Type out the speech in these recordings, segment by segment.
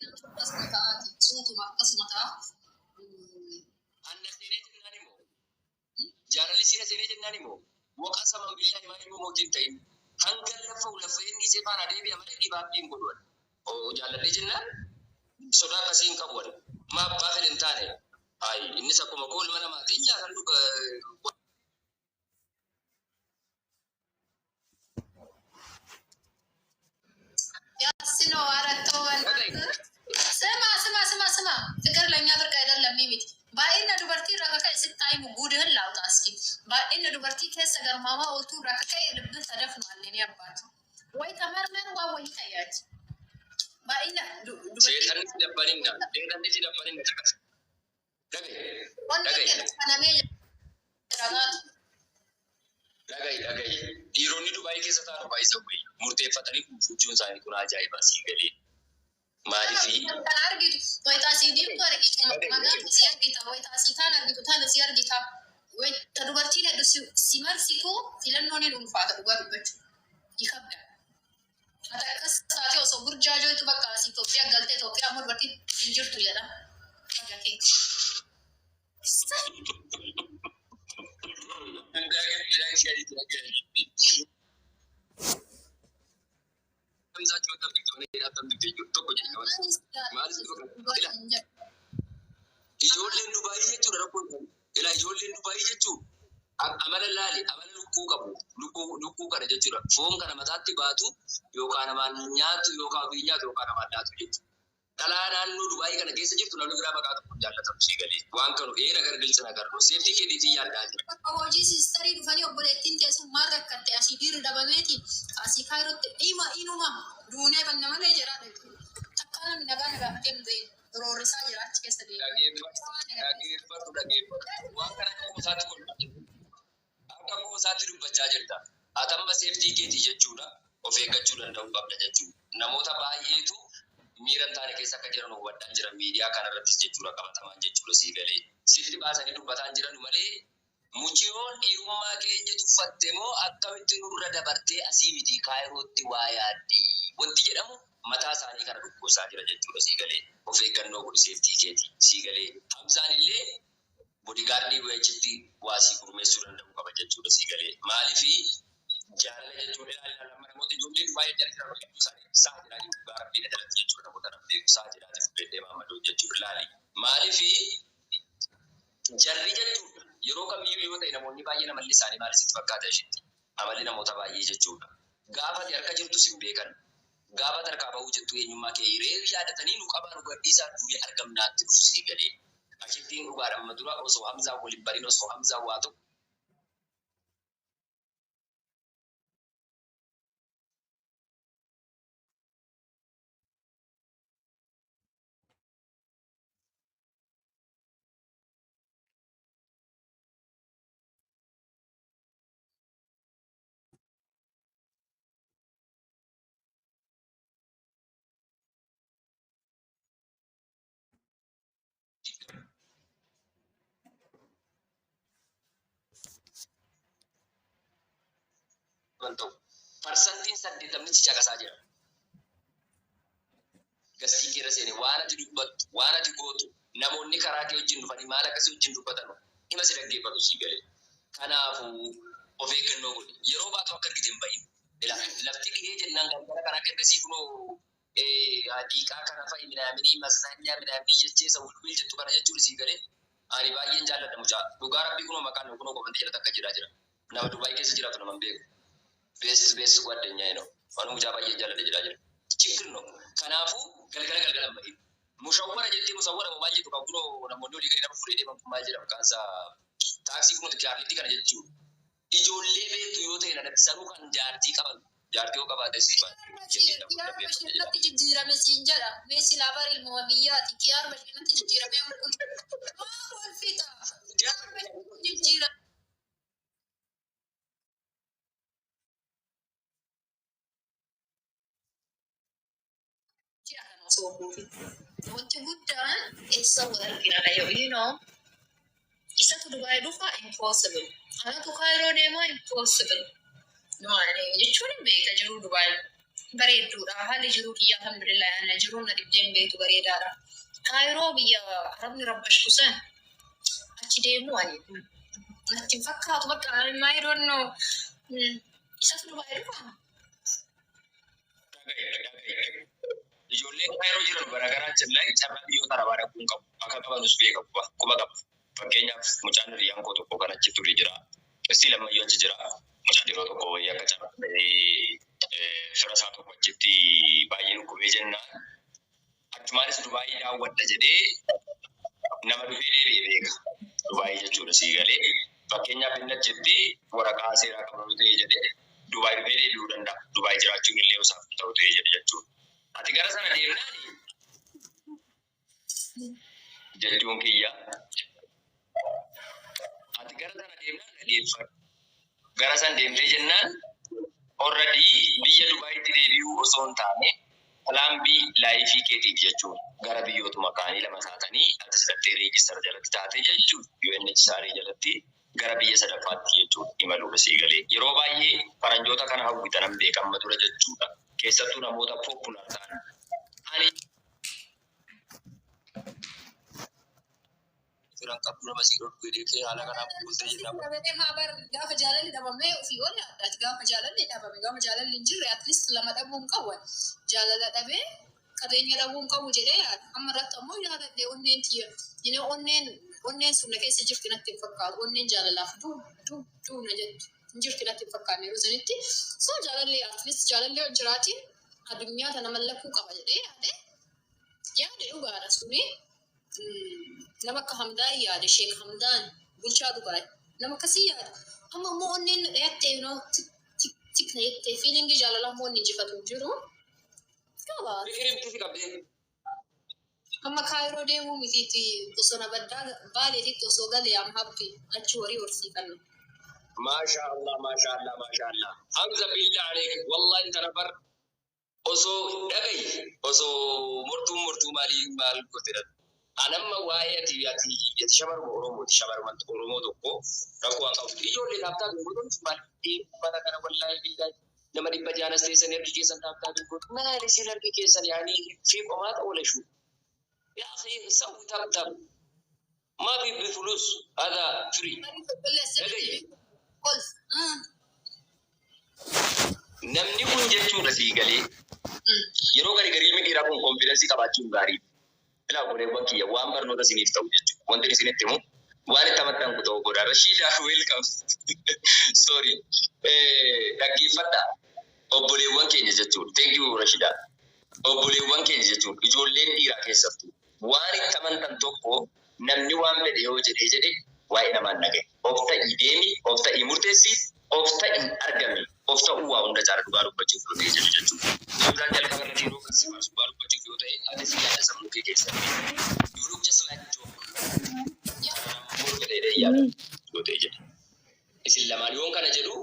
Akkasuma ta'aati. Suutuma akkasuma ta'a. Anna seenee jennaan immoo jaalalli siina seenee jennaan immoo waqa saman billaa himaa ilmoo mootii hin ta'in hanga lafa lafa inni isee faana deebi'a malee dhibaabbii hin godhu. Oo jaalallee jennaan sodaa akkasii hin qabu. Maa abbaa fedhe hin taane. Ayi innis akkuma koo ilma namaatiin nyaatan dhuga. ያስኖ አረተው ስማ ስማ ስማ ስማ፣ ፍቅር ለእኛ ብርቅ አይደለም። ሚሚት ባይነ ዱበርቲ ረከከ ስታይሙ ጉድህን ላውጣ እስኪ። ባይነ ዱበርቲ ከሰ ገርማማ ኦልቱ ረከከ ልብህ ተደፍኗል። እኔ አባት ወይ ተመርመር ዋ ወይ ተያጅ ባይነ ዱበርቲ Seexanni si dabbaninna. Seexanni si dabbaninna caqas. Dhaga'i. ወንድ Dhaga'i. ከነሜ ጅራቱ Dhaga'i dhaga'i. Dhiironni Dubaayii keessa taa'an baay'isa wayi. Murteeffatanii fuuchuun isaanii kun ajaa'iba sii galee. Maaliifii? Kan argitu wayita asii deemtu argitu, magaalli si argita, wayita asii taan argitu taan si argita, wayita dubartiin heddu si marsitu filannoon hin ulfaata dhugaa dubbachuu ikabda. Ati akkas taate osoo burjaajootu bakka asii Itoophiyaa galtee Itoophiyaa ammoo dubartiin hin jirtu jedha. Bagatee. Ijoolleen Dubaayii jechuudha rakkoon isaanii. Ilaa ijoolleen Dubaayii jechuun amala laali amala lukkuu qabu. Lukkuu lukkuu kana jechuudha. Foon kana mataatti baatu yookaan namaan nyaatu yookaan ofii nyaatu yookaan namaan laatu jechuudha. Dhalaa naannoo Dubaayii kana keessa jirtu namni biraa maqaa tokko jaallatamu sii galee. Waan kanu eera gargalcha nagarru. Seeftii keetiitii yaaddaa jira. Hojii siistarii dhufanii obboleettiin teessummaan rakkatte asii dhiirri dhabameeti asii kaayirootti dhima inuma duunee banna malee jedhaa takkaa namni nagaa na gaafatee nu beeku roorrisaa jira achi keessa deema. Dhageeffadhu dhageeffadhu dhageeffadhu. Waan kana akka qosaatti kolfaa jirtu. Akka qosaatti dubbachaa jirta. Ati amma seeftii keetii jechuudha. Of eeggachuu danda'uu qabda jechuudha. Namoota baay'eetu miira hin taane keessa akka jiran hubadhaan jiran miidiyaa kanarrattis jechuudha qabatamaan jechuudha sii galee. Sitti baasanii dubbataan jiran malee muciyoon dhiirummaa keenya tuffatte moo akkamitti nurra dabartee asii miti kaayirootti waa yaaddi wanti jedhamu mataa isaanii kana dhukkubsaa jira jechuudha sii galee. Of eeggannoo godhi seeftii keetii sii galee. Hamzaan illee boodigaardii achitti waa sii gurmeessuu danda'u qaba jechuudha sii galee. Maaliifii jaalala jechuun ilaali ilaali amma namoota ijoolleen baay'ee jaalala hedduu isaanii saa jedhaa jiru dhugaa rabbii na jalatti jechuudha namoota na beeku saa jedhaa jiru beekee maammadoo jechuudha ilaali. Maaliifii jarri jechuudha yeroo kamiyyuu yoo ta'e namoonni baay'een amalli isaanii maal sitti fakkaata ishitti amalli namoota baay'ee jechuudha. Gaafa ati harka jirtu sin beekan. Gaafa ati harkaa bahuu jettu eenyummaa kee reefu yaadatanii nu qabaa nu gadhiisaa duwwee argamnaatti dhufu sii galee. Ashittiin dhugaadha amma dura osoo Hamzaa waliin barin osoo Hamzaa waa tokko kan ta'u. Parsantiin 80 si caqasaa jira. Gastii keerra seene waan ati dubbattu, waan ati gootu, namoonni karaa kee wajjin dhufanii maal akkasii wajjin dubbatan hima si dhaggeeffatu sii galee. Kanaafuu of eeggannoo godhi. Yeroo baatu akka argite hin bahin. Ila lafti dhihee jennaan galgala kan akka ergasii kunoo diiqaa kana fa'i minaaminii maznaanyaa minaaminii jecheessa wulwil jettu kana jechuun sii galee. Ani baay'een jaalladha mucaa. Dhugaa rabbii kunoo maqaan kunoo komantii jalatti akka jiraa jira. Nama Dubaay keessa jiraatu nama hin beeku. Best best ጓደኛዬ ነው። Waan mucaa baay'ee jaalladha jedhaa jira. Chiggir no. Kanaafuu galgala galgala hin bahin. Mushawwara jettee musawwara moo maal jettu kan kunoo namoonni olii gadi nama fuudhee deeman kun maal jedhamu kan isaa taaksii kunoo kaarnitti kana jechuudha. Ijoollee beektu yoo ta'e nanatti sanuu kan jaartii qaban jaartii yoo qabaate si Kiyaar Bashir natti jijjiirame siin jedha. Mee silaa bari ilmuma biyyaati. Kiyaar Bashir natti jijjiirame kun maal wal fixa? Kiyaar Bashir jijjiirame. Ji'a kana osoo guutin. Wanti guddaan eessa wal argina yoo isatu Dubaay dhufa impossible. Anatu Kaayiroo deemaa impossible. Maali jechuun hin beekta jiruu Dubaay. Bareedduudha. Haalli jiruu kiyya alhamdulillah ana jiruun na dhibdeen beektu bareedaadha. Kaayiroo biyya Arabni rabbashtu san achi deemuu ani natti hin fakkaatu, bakka I don't know. Isatu Dubaay dhufa. Ijoolleen Kaayiroo jiran garaagaraa jallaa carraa biyyoota arabaa dhaquu hin qabu. Akka qabanus beeka, quba qaba. Fakkeenyaaf, mucaan hiriyyaan koo tokko kan achi ture jira. Isii lammayyuu achi jira. Mucaan yeroo tokko wayii akka carraa ta'ee fira isaa tokko achitti baay'ee dhukkubee jennaan, achumaanis Dubaayii daawwadha jedhee nama dhufee deebi'ee beeka. Dubaayii jechuudha, sii galee. Fakkeenyaaf, inni achitti waraqaa seeraa qabu ta'ee jedhee Dubaay dhufee deebi'uu danda'a. Dubaay jiraachuun illee isaaf ta'u ta'ee jedhe jechuudha. Ati gara sana deemnaani jechuun kiyya. Ati gara sana deemnaan, dhageeffadhu. Gara sana deemtee jennaan, already biyya Dubaayitti deebi'uu osoo hin taane, plan B life keetiif jechuudha. Gara biyyootuma kaanii lama taatanii, ati sidattee register jalatti taate jechuudha. UNHCR jalatti gara biyya sadaffaatti jechuudha imaluudha, sii galee. Yeroo baay'ee faranjoota kana hawwitanan beekamma dura jechuudha. Keessattuu namoota popular ta'an. Ani firan qabdu nama sii dhorku jedhee haala kanaaf bultee jedhama. Gaafa jaalalli dhabamee ofii ol yaaddaati. Gaafa jaalalli dhabame, gaafa jaalalli hin jirre, at least lama dhabuu hin qabu. Jaalala dhabee qabeenya dhabuu hin qabu jedhee yaada. Amma irratti ammoo jaaladhee onneen tiyya. Inni onneen sun na keessa jirti natti hin fakkaatu. Onneen jaalalaaf duu duu duu na jettu hin jirti natti hin fakkaanne yeroo sanitti. So jaalalli, at least jaalalli yoo jiraate, addunyaa tana mallakuu qaba jedhee yaade. Yaade dhugaadha suni. Nama akka Hamdaan yaade, Sheek Hamdaan bulchaa Dubaay, nama akkasii yaada. Amma immoo onneen na dhayattee tik tik tik na jettee, feeling jaalalaa immoo inni injifatu hin jiru. Qaba. Fikirimti si qabdee. Amma Kaayiroo deemuu mitiitti, bosona baddaa Baaleetitti osoo galee am happy, achi horii horsiifanna. Maasha Allah, maasha Allah, maasha Allah. Hamza, billah aleek, wallahi tana bar osoo dhagayi, osoo mortuun mortuu maalii maal goote. Anamma waa'ee ati shamarma Oromooti, shamarma Oromoo tokko rakkoo waan qabu. Ijoollee tap tap godhuun baay'ee uffata kana, wallahi billahi, nama 600 as teessanii harki keessan tap tap godhu. Maali isin harki keessan yaani fi qomaata oola shuu. يا أخي سوي tap tap، ما في بفلوس، هذا free. Dhagayi. Kolf. Namni kun jechuudha, sii galee, yeroo gari garii ilmi dhiiraa kun confidence qabaachuun gaarii. Ilaa, obboleewwan kiyya, waan barnoota isiniif ta'u jechuudha. Wanti isinitti himu waan itti amantan kun ta'uu godha. Rashiida, welcome. Sorry. Dhaggeeffadhaa. Obboleewwan keenya jechuudha. Thank you, Rashiida. Obboleewwan keenya jechuudha. Ijoolleen dhiiraa keessattuu waan itti amantan tokko, namni waan fedhe yoo jedhee jedhe, waa'ee namaan dhagaye. Of ta'ii deemi, of ta'ii murteessi, of ta'ii argami, of ta'uu waa hunda caala, dhugaa dubbachuuf yoo ta'e jedhu jechuudha. Suuraan jalqaba irratti yeroo kan si baasu, dhugaa dubbachuuf yoo ta'e, atis yaada sammuu kee keessatti. You look just like joke. Morka ta'ee yaada yoo ta'e jedhe. Isin lamaan yoon kana jedhu,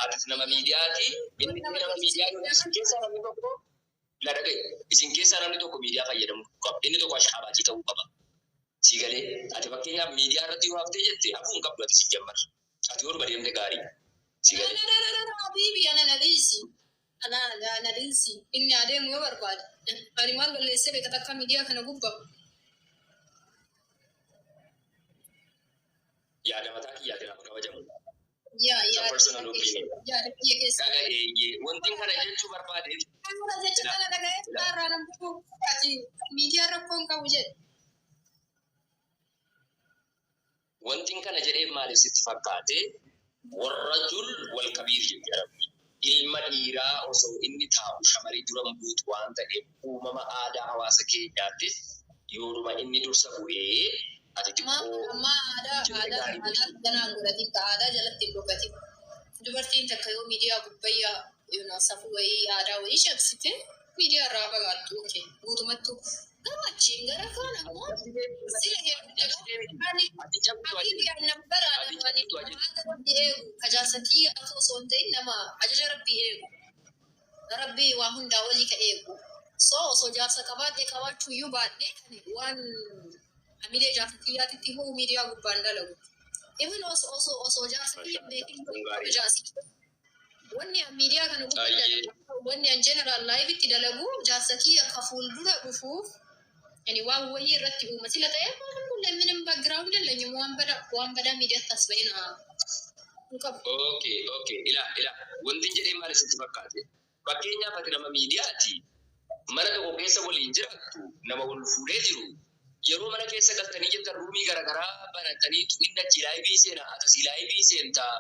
atis nama miidiyaati, inni nama miidiyaa, isin keessaa namni tokko la dhagaye. Isin keessaa namni tokko miidiyaa fayyadamuu qaba. Inni tokko ashqabaachii ta'uu qaba. Sii galee, ati fakkeenyaaf miidiyaa irratti yoo haftee jette, hafuu hin qabdu ati si jammar. Ati yoo deemte gaarii. Sii galee. Habiibi, ana na dhiisi. Ana na dhiisi. Inni adeemu yoo barbaade. Ani maal balleessee beeka takka miidiyaa kana gubbaa? Yaada mataa kiyyaatiin hafa kabajamu. Yaa Isa yaada personal opinion. Yaada kiyya keessa. Dhaga eeyyee, wanti kana jechuu barbaadeef Kana jecha kana dhaga'ee irraa nan bu'u. Ati miidiyaa rakkoo hin qabu jedhe. Wanti kana jedheef maaliif sitti fakkaate? Warrajul wal kabiir jetti Arabni. Ilma dhiiraa osoo inni taa'u shamarii dura buutu waan ta'eef, uumama aadaa hawaasa keenyaattis yooduma inni dursa bu'ee ati xiqqoo Amma aadaa jette aadaa gaarii aadaa ganaan godhatin, ka aadaa jalatti hin dhokatin. Dubartiin takka yoo miidiyaa gubbayyaa safuu wayii, aadaa wayii cabsite, miidiyaa irraa fagaattu, okay, guutumattu. Garuu achiin gara kaan ammoo sila heerumte ani Ati cabsitu ati habibi nama bara ati nama ani cabsitu ati ajaja Rabbii eegu kajaarsatii osoo hin ta'in, nama ajaja Rabbii eegu. Rabbii waa hundaa olii ka eegu. So osoo jaarsa qabaadhee qabaachuu iyyuu baadhee, ani waan amilee jaarsa kiyyaatitti hoo miidiyaa gubbaan dalagu. Even osoo jaarsa kiyya hin beekin Kun gaarii. jaarsi. Wanni an miidiyaa kana gubbaa Ayyee. dalagu, wanni an general live itti dalagu jaarsa kiyya ka fuuldura dhufuuf yani waan wayii irratti uuma sila ta'e alhamdulillah ምንም background የለኝም። waan bada waan badaa miidiyaatti as ba'ina hin qabu. Okay, okay. Ila, ila. Wanti jedhee maal isitti fakkaate? Fakkeenyaaf ati nama miidiyaati. Mana tokko keessa waliin jiraattu, nama wal fuudhee jiru. Yeroo mana keessa galtanii jettan roomii garaagaraa banataniitu inni achi live seena, atasii live seentaa.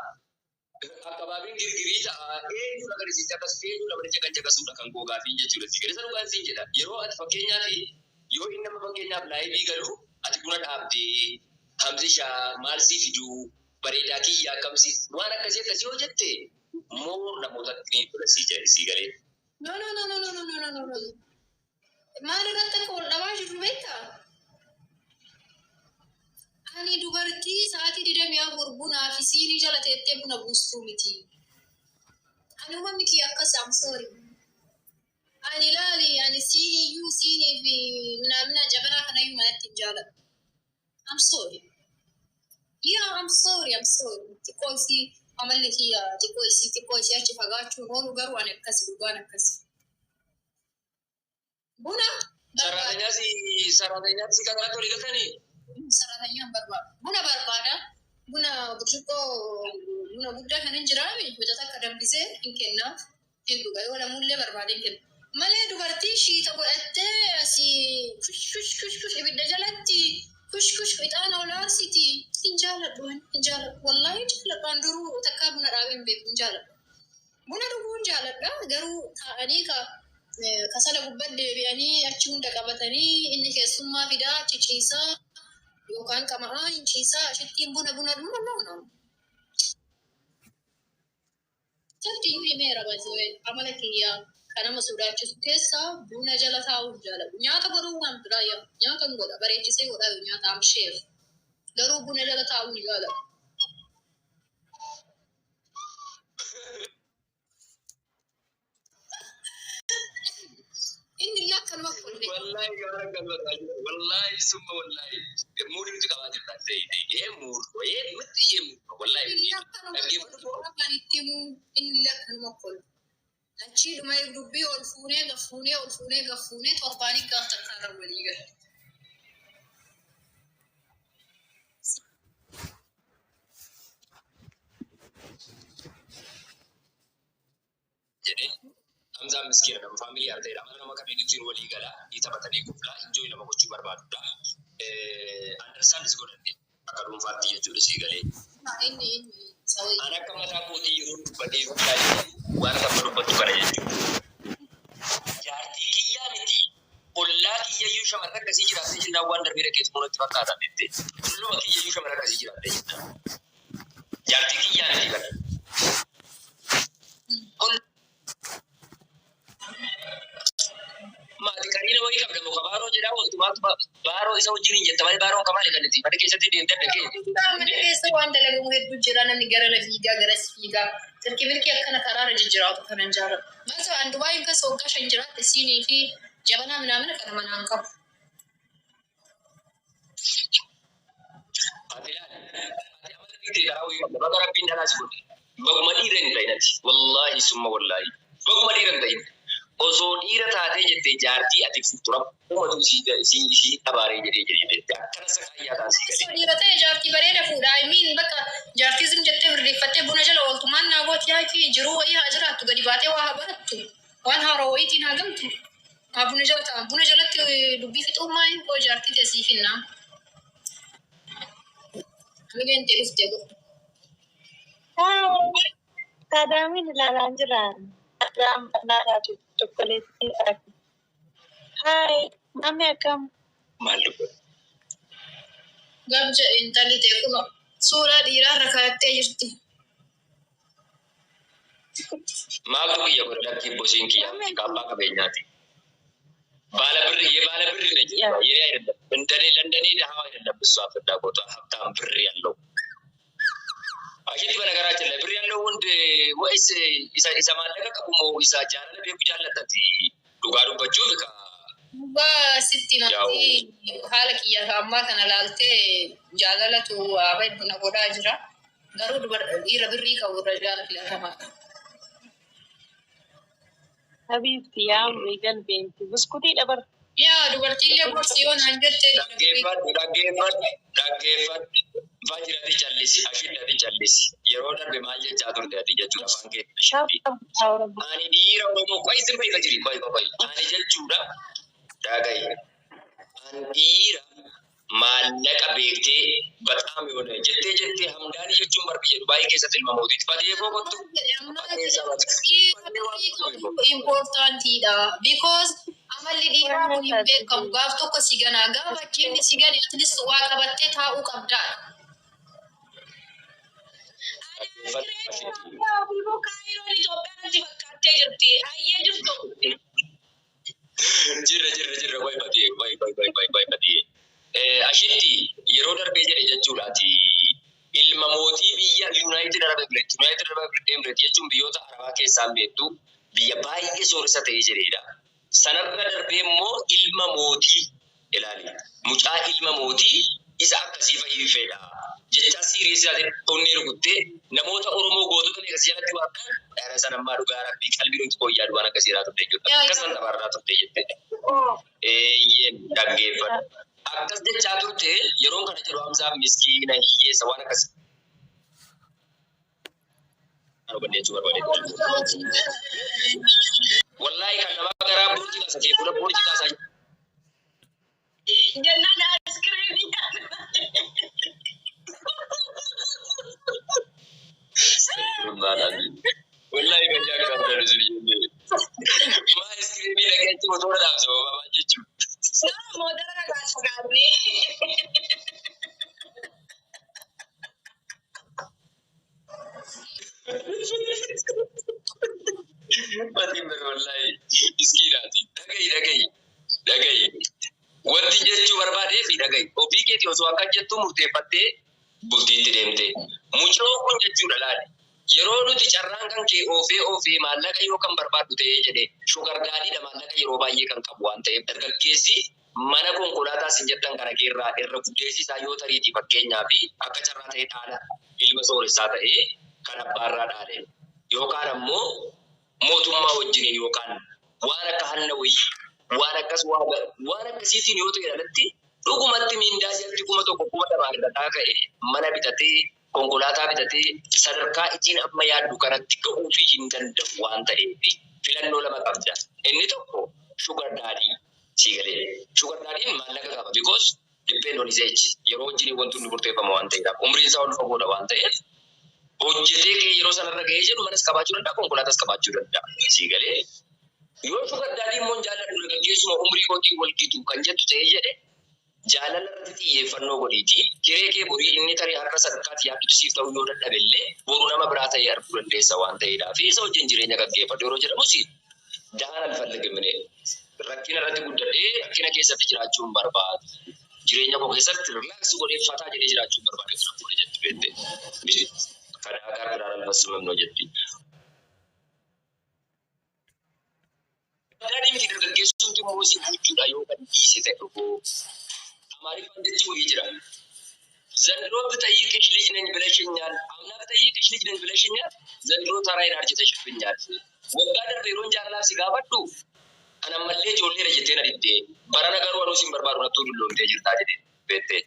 Akkabaabiin girgirii ta'a. Eenyudha kan isin caqasu, eenyudha manicha kan caqasudha kan googaafiin jechuudha. Si gadi dhugaan siin jedha. Yeroo ati fakkeenyaaf yoo inni nama fakkeenyaaf live galu ati buna dhaabdee hamzishaa maal sii fiduu bareedaa kiyyaa akkamsi waan akkasii akkasii yoo jette moo namootatti ni tola sii jedhe sii galee. No, no, no, no, no, no, no, no, no, no. Maal irratti akka wal dhabaa jirru beektaa? Ani dubartii sa'aatii 24 bunaa fi siinii jala teettee buna buustuu miti. Ani uumamni kiyya akkas, I'm sorry. Ani laali ani siinii iyyuu siinii fi minaamina jabanaa kanayyuu manatti hin jaaladhu. I'm sorry. Yeah, I'm sorry, I'm sorry. Xiqqoo isii amalli kiyya xiqqoo isii achi fagaachuun oolu garuu ani akkas dhugaan akkas. Buna barbaada. Saraatanyaa si qaxaraatti walii galtanii? Saraatanyaa barbaada. Buna barbaada. Buna burcuqqoo buna guddaa kan hin jiraame hojjata akka danfisee hin kennaaf hin dhuga yoo lamullee barbaade hin kenna. Malee dubartii shiita godhattee asii kush kush kush kush ibidda jalatti kush kush ixaana ol aarsiti hin jaaladhu, hin jaaladhu, wallaahi hin jaaladhu. An duruu takkaa buna dhaabee hin beeku, hin jaaladhu. Buna dhuguu hin jaaladha garuu taa'anii ka kasala gubbaa deebi'anii achi hunda qabatanii inni keessummaa fidaa achi ciisaa yookaan qama'aa hin ciisaa ashittiin buna buna buna, no, no. Jalti iyyuu himeera baay'ee amala kiyyaa kan nama sodaachisu keessaa buna jala taa'uu hin jaaladhu. Nyaata godhuu waan biraa yaa nyaata hin godha, bareechisee godha nyaata amsheef garuu buna jala taa'uu hin jaaladhu. Inni illee akkanuma kolfe. Wallahi gaara galmataa jira. Wallahi summa wallahi. Muudii nuti qabaa jirra. Ee muud ee miti ee muud wallahi. Inni illee akkanuma Dhaggeeffatu kolfe. Kan itti himuu inni illee akkanuma kolfe. Achii dhuma dubbii ol fuunee gaffuunee ol fuunee gaffuunee torbaanii gaaf takkaarra walii gala. Jedhee Hamzaan miskiina nama faamilii haa ta'edha. Amala nama kamiin ittiin walii galaa ni taphatanii kuflaa enjoy nama gochuu barbaadudha. Understand godhanne akka dhuunfaatti jechuudha sii galee. Inni sawai. An akka mataa kootii yeroo dubbadhee waan akka dubbattu kana jechuudha. Jaartii kiyyaa miti. Ollaa kiyyayyuu shamarra akkasii jiraattee jennaan waan darbee dhaqee xumuratti fakkaata jette. Olluma kiyyayyuu shamarra akkasii jiraattee jennaan. Jaartii kiyyaa miti kana. Maati qariina wayii qabda muka baaroo jedhaa ooltu maaltu baaroo isa wajjin hin jetta malee baaroon kamaali kan itti mana keessatti deemtee dhaqee. Mana keessa waan dalagamu hedduu jira, namni gara na fiigaa gara si fiigaa tirki milkii akkana karaarra jijjiraatu kanan jaalladhu. Maasoo an Dubaayin keessa waggaa 5 jiraatte siinii fi jabanaa minaamina kana manaan qabu. Ati ilaali. Ati amala dhiirri karaa wayii qabda. Baga Rabbiin dhalaa si godhe. Baguma dhiira hin ta'in ati. Wallaahi summa wallaahi. Baguma dhiira hin ta'in. Osoo dhiira taatee jettee jaartii ati fuutu rabbumatu isii abaaree jedhee jedhee jette. Akkana sakaayyaa ta'an sii Osoo galee. dhiira ta'e jaartii bareeda fuudha. I mean bakka jaartii zim jettee birreeffattee buna jala ooltu maan naa gooti haaki jiruu wayii haa jiraattu, gadi baatee waa haa barattu waan haaraa wayiitiin haa gamtu. Haa buna jala ta'a. Buna jalatti dubbii fixuu maa hin koo jaartii ta'e siif hinnaa. Hamileen ta'e dhufte godhu. Saadaamin ilaalaa jira. Saadaam barnaadhaa chokoleetii. Hi, namni akkam? Maal dubbatu? Gab jedhe intalli ta'e kun suuraa dhiiraa irra kaa'attee jirti. Maaltu kiyya godhe lakkii bosiin kiyya abbaa qabeenyaati. ባለ ብር የባለ ብር ነች። የኔ አይደለም። እንደኔ ለእንደኔ ድሃው አይደለም። እሷ ፍላጎቷ ሀብታም ብር ያለው አሽቲ። በነገራችን ላይ ብር ያለው ወንድ ወይስ isa maallaqa qabu moo isa jaalala beeku jaallatati? Dhugaa dubbachuuf ka Dhugaa sitti yaa'u matti haala kiyya ammaa kana laaltee jaalalatu waa hedduu na godhaa jira. Garuu dhiira birrii qabu irra jaala filatamaadha. Habiibti yaa umrii galbeenti. Buskutii dabar. Yaa dubartiillee gorsi yoo naan jette. Dhaggeeffadhu, dhaggeeffadhu, dhaggeeffadhu. Fajirati callisi, ashidhati callisi. Yeroo darbe maal jechaa turte ati jechuudha afaan kee ashitti. Ani dhiira Oromoo qoy sirba ifa jiri qoy qoy. Ani jechuudha dhagayi. Ani dhiira maallaqa beektee baxaam yoona jettee jettee hamdaanii jechuun bar biyya Dubaayii keessatti ilma mootiiti. Fatee koo kottu. Importantiidha. Because amalli dhiiraa kun hin beekamu. Gaaf tokko si ganaa. Gaafa achiin si gane, at least waa qabattee taa'uu qabdaadha. Ofiifuu Kaayiroon Itoophiyaa natti fakkaattee jirti. Hayyee jirtu. Jirra, jirra, jirra, qoy fatee, qoy qoy qoy qoy qoy fatee. Ashitti yeroo darbee jedhe jechuudhaati. Ilma mootii biyya United Arab Emirates. United Arab Emirates jechuun biyyoota Arabaa keessaan beektu biyya baay'ee sooressa ta'ee jedhedha. Sanarra darbee immoo ilma mootii ilaali. Mucaa ilma mootii isa akkasii fayyii fedha. Jecha serious onnee rukuttee namoota Oromoo gootota meeqa si jalatti waan dhala sanammaa dhugaa rabbii qalbii nuti kooyyaa waan akkasii irraa turte jechuudha. Akkas san tabarraa turte jette. Eeyyeen dhaggeeffadhu. Akkas jechaa turte yeroon kana jedhu Hamzaan miskiina hiyyeessa waan akkasii. Hubannee jechuu barbaade. Wallaahi kan nama garaa boorjii kaasa kee fuula boorjii kaasaa. Jennaan askiriinii nyaata. Wallaahi kan jaa kan ta'e sun jennee. Maa iskiriinii dhaqeetti motora dhaamsa babaa jechuudha. Motora dhagaasa gaafnee. Fatiin bari wallaahi miskiinaati. Dhagayi, dhagayi, dhagayi. Wanti jechuu barbaadee fi dhagayi. Ofii keetii osoo akka jettu murteeffattee bultiitti deemte. Mucoo kun jechuudha laali. Yeroo nuti carraan kan kee oofee oofee maallaqa yoo kan barbaaddu ta'ee jedhe, sugar daddydha, maallaqa yeroo baay'ee kan qabu waan ta'eef, dargaggeessi mana konkolaataa sin jettan kana keerraa irra guddeessi isaa yoo tariitii fakkeenyaa fi akka carraa ta'e dhaala ilma sooressaa ta'ee kan abbaarraa dhaale yookaan ammoo mootummaa wajjiniin yookaan waan akka hanna wayii waan akkas waan akkasiitiin yoo ta'e alatti, dhugumatti miindaa jalatti 1000 2000 argataa ka'e mana bitatee konkolaataa bitatee sadarkaa ittiin amma yaaddu kanatti ga'uufii hin danda'u waan ta'eef, filannoo lama qabda. Inni tokko sugar daddy sii galee. Sugar daddyn maallaqa qaba because depend on his age, yeroo wajjin wanti hundi murteeffama waan ta'eedhaaf, umriin isaa ol fagoodha waan ta'eef, hojjetee kee yeroo sanarra ga'ee jedhu manas qabaachuu danda'a, konkolaataas qabaachuu danda'a sii galee. Yoo sugar daddy immoo hin jaalladhu, dargaggeessuma umrii kootiin wal gitu kan jettu ta'ee jedhe, jaalala irratti xiyyeeffannoo godhiiti hiree kee borii inni tarii har'a sadarkaatti yaaddutti siif ta'uu yoo dadhabe illee, boru nama biraa ta'ee arguu dandeessa waan ta'eedhaa fi isa wajjin jireenya gaggeeffadhu yeroo jedhamus, dahan alfalligimne, rakkina irratti guddadhee rakkina keessatti jiraachuu hin barbaadu. Jireenya koo keessatti relax godhee fataa jedhee jiraachuu hin barbaadu kana fuudhe jetti beekte. Kadaa gaar biraan alfassimamnoo jetti. Daddy miti, dargaggeessumti immoo si bulchuudha yoo kan dhiise ta'e dhuguu. Amaariffaan jechi wayii jira. ዘንድሮ ብጠይቅሽ ልጅ ነኝ ብለሽኛል፣ አምና ብጠይቅሽ ልጅ ነኝ ብለሽኛል፣ ዘንድሮ ተራዬን አርጅተሽብኛል። Waggaa darbe yeroon jaalalaaf si gaafadhu an ammallee ijoolleedha jettee na diddee, barana garuu anuu sin barbaadu, nattuu dulloomtee jirtaa jedhee beektee.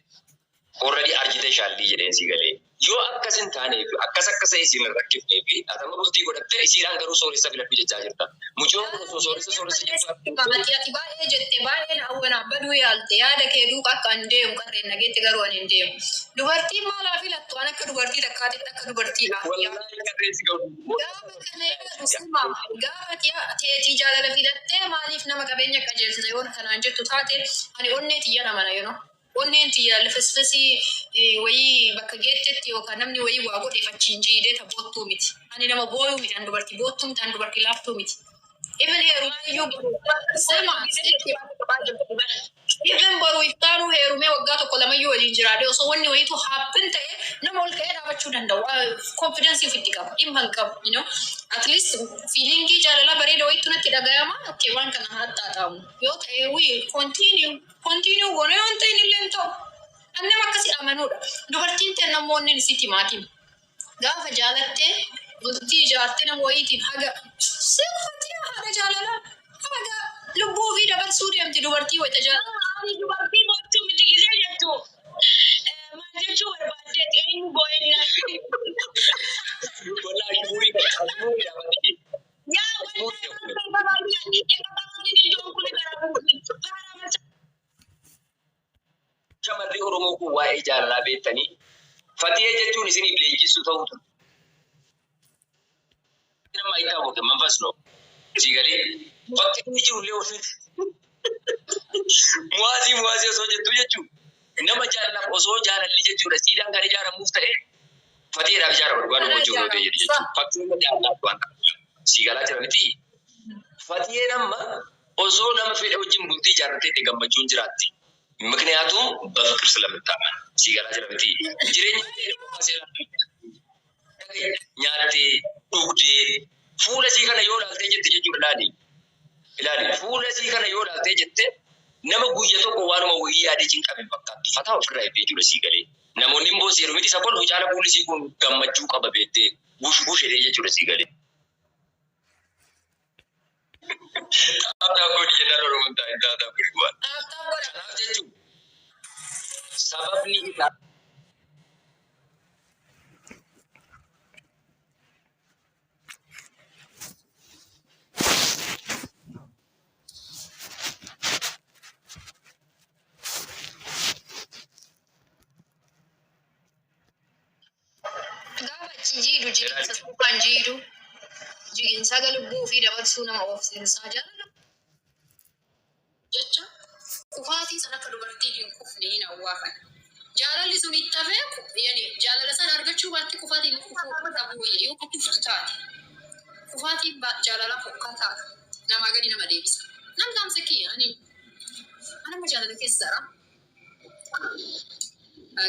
Already arjitee shaallii jedheen si galee. Yoo akkas hin taaneef, akkas akka ta'e isin hin rakkifnee fi atama bultii godhattee isiidhaan garuu sooressa filadhu jechaa jirta. Mucaan kun osoo sooressa sooressa jettu Ati ati baay'ee jette, baay'ee na hawwanaa baduu yaalte, yaada kee duuka akka an deemu qarreen nageetti garuu ani hin deemu. Dubartiin maalaa filattu? An akka dubartii takkaatitti akka dubartiidha. Wallaahi qarreen si gahu. Gaafa kana yaadu suma gaafa teetii jaalala filattee maaliif nama qabeenya qajeelchita yoo kanaan jettu taate, ani onnee tiyya namana. Onneen tiyya lifisfisii wayii bakka geettetti yookaan namni wayii waa godheef achiin jiidee ta boottuu miti. Ani nama booyuu miti, ani dubartii boottuu miti, ani dubartii laaftuu miti. Even heerumee iyyuu sema even boru iftaanuu heerumee waggaa tokko lamayyuu waliin jiraadhe, osoo wanni wayiitu happen ta'e, nama ol ka'ee dhaabachuu danda'u. Confidence ofitti qaba. Dhimma hin qabu. At least feelingii jaalala bareeda wayiitu natti dhagayama. Okay, waan kana haa xaaxaamu. Yoo ta'e we continue continue goone, yoo hin ta'in illee hin ta'u. Ani nama akkasii amanuudha. Dubartiin ta'e namoonni isitti maatiin. Gaafa jaalattee bultii ijaartee nama wayiitiin haga Sirfatti haadha jaalalaa haga lubbuu ofii dabarsuu deemti dubartii wayita jaalala. Ani dubartii boochuu miti gisee jettu. Maal jechuu barbaaddeeti eenyu boo'enna? Wallahi ashmuurii qaba. Ashmuurii dhaabatti. Yaa wallahi Shamarri Oromoo kun waa'ee jaalalaa beektanii fatiyee jechuun isiniif leenjisuu ta'utu. Nama itti መንፈስ ነው ሲገሌ bakki inni jiru illee walitti muwaazii muwaazii osoo jettuu jechuun nama jaalalaaf osoo jaalalli jechuudha siidaan kan ijaaramuuf ta'e fatiidhaaf ijaarama dhugaa dubbachuu yoo ta'e jechuudha fakkeenya jaalalaaf waan ta'eef sii galaa jira miti fatiyeen amma osoo nama fedhe wajjin bultii ijaarratee itti gammachuun jiraatti. ምክንያቱም በፍቅር ስለምታመን ሲገላ jira miti jireenya nyaattee dhugdee fuula sii kana yoo ilaaltee jette jechuudha ilaali. Ilaali fuula sii kana yoo ilaaltee jette nama guyya tokko waanuma wayii yaadee cinqame fakkaattu fataa ofirraa eebbee jechuudha sii galee. Namoonni immoo seeru miti isa kolfu caala fuulli sii kun gammachuu qaba beektee gush gush jedhee jechuudha sii galee. Tap tap godhi jennaan Oromoon taa'ee tap tap godhi waan. Kanaaf jechuun sababni isaa Gaafa achi jiidhu jiidhinsa suuqaan jiidhu jiidhinsa lubbuu ofii dabarsuu nama oofsinsaa jaalala jecha kufaatii sana akka dubartiin hin kufne hin awwaafan. Jaalalli sun itti hafee yani jaalala sana argachuu baatte kufaatiin kufuu dhabuu wayya yoo kuftu taate. Kufaatiin jaalala fokkataa namaa gadi nama deebisa. Nam taamsa kiyya ani anama jaalala keessaadha.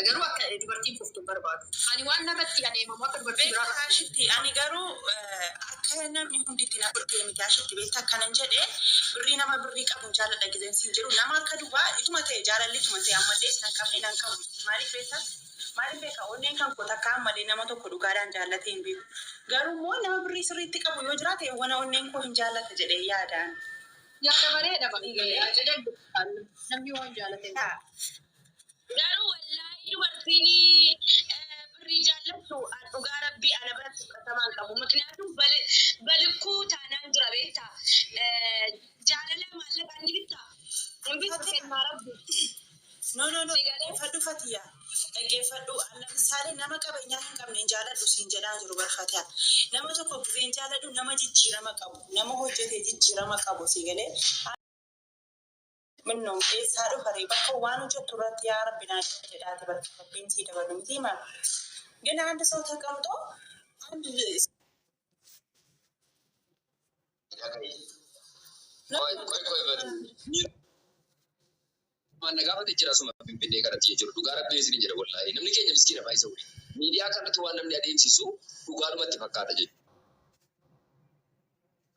Garuu akka dubartiin kuftu hin barbaadu. Ani waan narratti adeemamu akka dubartii biraa Beektaa ashitti ani garuu akka namni hundi itti na godhee miti ashitti beektaa akkanan jedhee birrii nama birrii qabu hin jaalladha gizeen siin jedhu nama akka duwwaa ituma ta'e jaalalli ituma ta'e ammallee nan qabne nan qabu maaliif beektaa maaliif beekaa onneen kan koo takka ammallee nama tokko dhugaadhaan jaallatee hin beeku garuu immoo nama birrii sirriitti qabu yoo jiraate wana onneen koo hin jaallata jedhee yaadaan. Yaada bareeda bareeda. Namni waan jaalate. Garuu wallaahi dubartiin birrii jaallattu dhugaa rabbii ana biratti fudhatamaa hin qabu. Mikniyaatum balikkuu taanaan jira beektaa. Jaalala maallaqaan ni bittaa. Hin bittu kennaa rabbi. No, no, no. Dhaggeeffadhu Fatiyaa. Dhaggeeffadhu. Lamisaale nama qabeenyaa hin qabne hin jaaladhu siin jedhaa jiru bar Fatiyaa. Nama tokko gisee hin jaaladhu nama jijjiirama qabu. Nama hojjetee jijjiirama qabu sii galee. Minnoo eessaa dhufaree bakka waan hojjettu irratti yaa Rabbi naa jedhaati bakka Rabbiin sii dabalu miti himaa. ግን አንድ ሰው ተቀምጦ አንድ Qoy qoy qoy batu. Waan na gaafate jira suma Finfinnee kanatti jechuudha. Dhugaa rabbii isin jedha wallaahi. Namni keenya miskiina baay'isa wali. Miidiyaa kanatti waan namni adeemsisu dhugaadhumatti fakkaata jechuudha.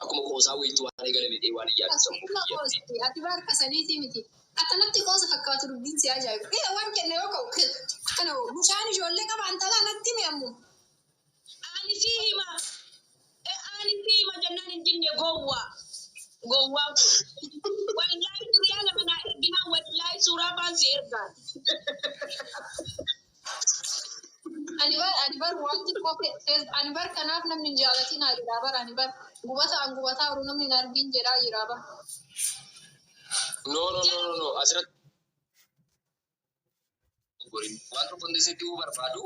Akkuma qoosaa wayiitti waan eegalame dhee waan iyyaatu sammuu kiyyatti. Ati barka saniiti miti. Akkanatti qoosa fakkaatu dubbiin si ajaa'ibu. Ee waan kenne yoo ka'u akkana bishaan ijoollee qaba antalaa natti himi ammoo. Ani si hima. Ani si hima jennaan hin jinne gowwaa. Gowwaa kun. Wallaahi duriyaa lama naa erginaa wallaahi suuraa faan si ergaan. Ani bar waan xiqqoo ani bar kanaaf namni hin jaalatin haa jedhaa bar ani bar gubata an gubataa jiru namni hin argin jedhaa jira bar. No no no no no asirratti gorin waan tokko hundi sitti himuu barbaadu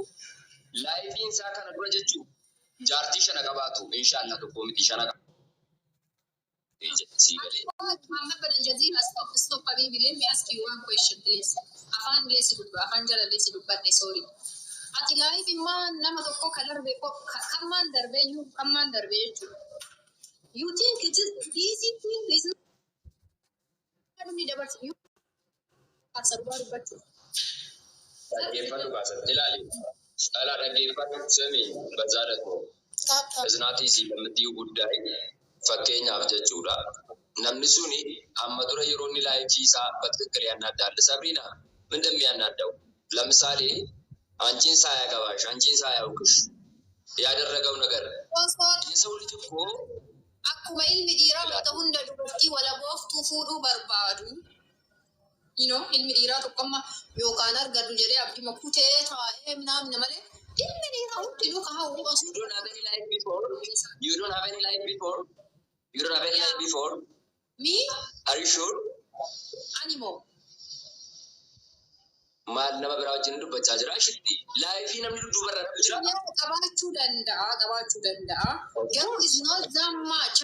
laayifiin isaa kana dura jechuun jaartii shana qabaatu inshaallah tokko miti shana qabaatu. Sii galee. Muhammad bin Al-Jazeera, stop, stop, Habibi. Let me ask you one question, please. Afaan illee si dubba, afaan jala illee si dubbadhe, sorry. Ati live immoo nama tokko kan darbe kammaan darbee iyyuu kammaan darbee jechuudha. You think it is easy thing is not namni dabarsu you kaasa dhugaa dubbachuu. Dhaggeeffadhu kaasa. Ilaali. Dhala dhaggeeffadhu sami bazaadha koo. Isnaatii si lammatii ጉዳይ fakkeenyaaf jechuudha. Namni suni amma dura yeroo inni laayifii isaa በትክክል ያናዳል። ሰብሪና ምንድን ነው የሚያናዳው? ለምሳሌ አንቺን ሳያገባሽ አንቺን ሳያውቅሽ ያደረገው ነገር የሰው ልጅ እኮ Akkuma ilmi dhiiraa wanta hunda dubartii walabooftuu fuudhuu barbaadu. You know, ilmi dhiiraa tokko amma yookaan argadhu jedhee abdii kutee taa'ee namni malee ilmi dhiiraa hundinuu ka hawwu osoo You don't have any life before. You don't have any life before. You don't have any life before. Me, Are you sure? Ani moo. Maal nama biraa wajjin dubbachaa jira ashitti. Life namni dudduubarra dhabu jira. Yaa qabaachuu danda'a, qabaachuu danda'a. Garuu is not that much.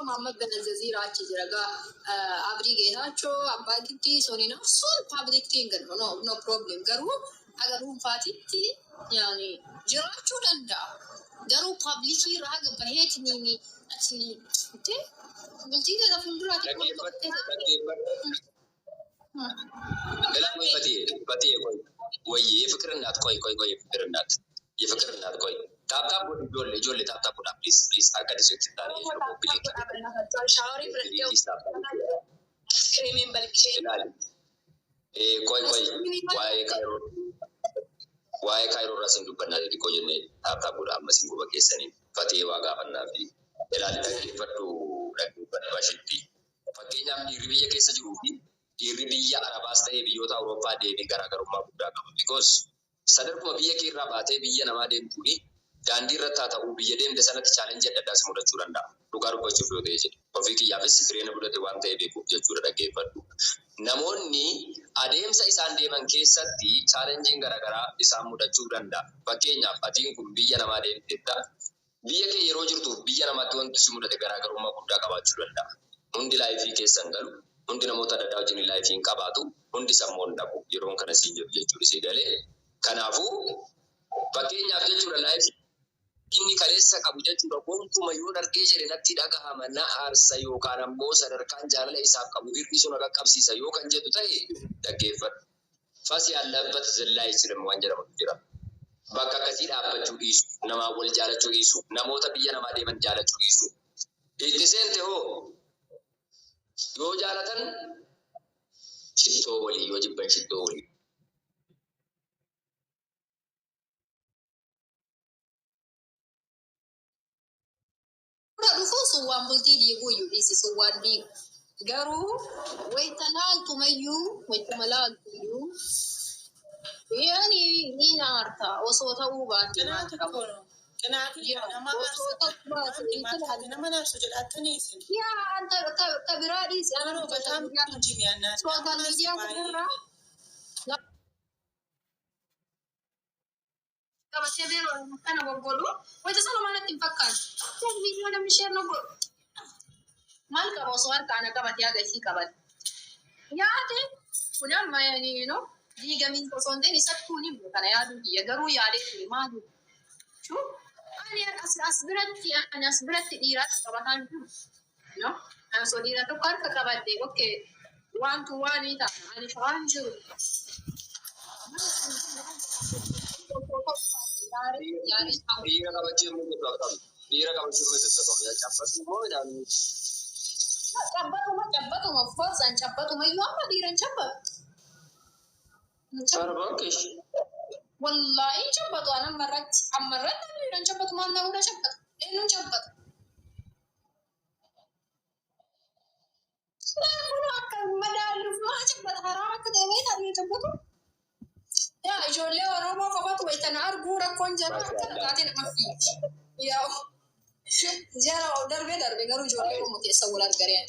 Muhammad Benazaziir achi jira gaa Abdii Geetaachoo, Abbaa Giddii, Soniin sun public thing, no, no problem. Garuu haga dhuunfaatitti yaani jiraachuu danda'a. Garuu publicii irraa haga baheetiniin ati bultii kana fuulduraatti Dhaggeeffadhu, dhaggeeffadhu. Ilaa ቆይ ፈትዬ፣ ፈትዬ ቆይ፣ ወይ የፍቅር እናት ቆይ ቆይ ቆይ፣ የፍቅር እናት፣ የፍቅር እናት ቆይ፣ tap tap godhi ijoollee, ijoollee tap tap godhaa, please, please. Akka disuutti taane jechuudha. Shaaworii fudhadhee Please tap tap. Iskiriimiin balchee. Ilaali. Qoy qoy, waa'ee kaayiroo, waa'ee kaayiroo irraa sin dubbannaa xixiqqoo jennee tap tap godhaa amma sin guba keessaniin fatee waa gaafannaa fi ilaali dhaggeeffadhu, dhaggeeffadhu ashitti. Fakkeenyaaf dhiirri biyya keessa jiruu fi dhiirri biyya Arabaas ta'ee biyyoota Awurooppaa deemee garaagarummaa guddaa qaba. Because sadarkuma biyya kee irraa baatee biyya namaa deemtuuni daandii irratti haa ta'uu biyya deemte sanatti challenge adda addaa si mudachuu danda'a. Dhugaa dubbachuuf yoo ta'e jedhe. Ofii kiyyaafis jireenya mudate waan ta'e beekuuf jechuudha dhaggeeffadhu. Namoonni adeemsa isaan deeman keessatti challengeiin garaagaraa isaan mudachuu danda'a. Fakkeenyaaf atiin kun biyya namaa deemteetta. Biyya kee yeroo jirtuuf biyya namaatti wanti si mudate garaagarummaa guddaa qabaachuu danda'a. Hundi life keessan galu, hundi namoota adda addaa wajjin life hin qabaatu, hundi sammuu hin dhabu. Yeroon kana siin jedhu jechuudha si galee. Kanaafuu fakkeenyaaf jechuudha life inni kaleessa qabu jechuudha gonkumaa yoon argee jedhe natti dhagahama, na aarsa yookaan ammoo sadarkaan jaalala isaaf qabu hir'isuu na qaqqabsiisa yoo kan jedhu ta'e dhaggeeffadhu. ፈስ ያለበት ዝላይ አይችልም waan jedhamutu jira. Bakka akkasii dhaabbachuu dhiisu, namaa wal jaalachuu dhiisu, namoota biyya namaa deeman jaalachuu dhiisu. Itti seente hoo yoo jaalatan shittoo walii, yoo jibban shittoo walii. Dura dhufuu sun waan bultii diiguu iyyuu dhiisi sun waan diigu. Garuu wayita laaltumayyuu wayituma laaltuyyuu yaani ni naarta osoo ta'uu baate maal Qinaati qaba. kun qinaatii Yaa nama osoo aarsa. ta'uu baate Maal itti taate nama naarsu jedhattanii isin. Yaa anta ka biraa dhiisi ana Yeroo social bataan media jimiyaan nama social naarsu media baay'ee. kanarraa qabatee beeroo kana goggodhu wayita sana manatti hin fakkaatu. Viidiyoo namni share nu godhu. Maal qaba osoo harkaana qabatee haga isii qabate. Yaade kun amma yaani no diigamiin osoo hin ta'in isattuu ni bu'u kana yaaduu kiyya garuu yaadee ture maali jechuun ani as biratti ani as biratti dhiiraatti qabataan jiru. No? Ani osoo dhiira tokko harka qabadde okay waantu waan ni ta'a ani ta'aan jiru. Yaadee ta'u. Dhiira qabachuu yommuu jettu akkam? Dhiira qabachuu yommuu jettu akkam? Cabbatu moo jedhamu? Cabbatuma cabbatuma of course an cabbatuma iyyuu amma dhiira hin cabbatu. Hin cabbatu. Sarbaankeesh. Wallaahi hin cabbatu an ammarratti ammarratti dhiira hin cabbatu maal na hunda cabbatu eenyuun cabbatu. Kun akka madaaluuf maa cabbata haraam akka ta'e beektaa dhiira cabbatu. Yaa ijoollee Oromoo qofatu wayitana arguu rakkoon jara akkana taatee nama fiigi. Yaa jara darbee darbee garuu ijoollee Oromoo keessa wal argaree.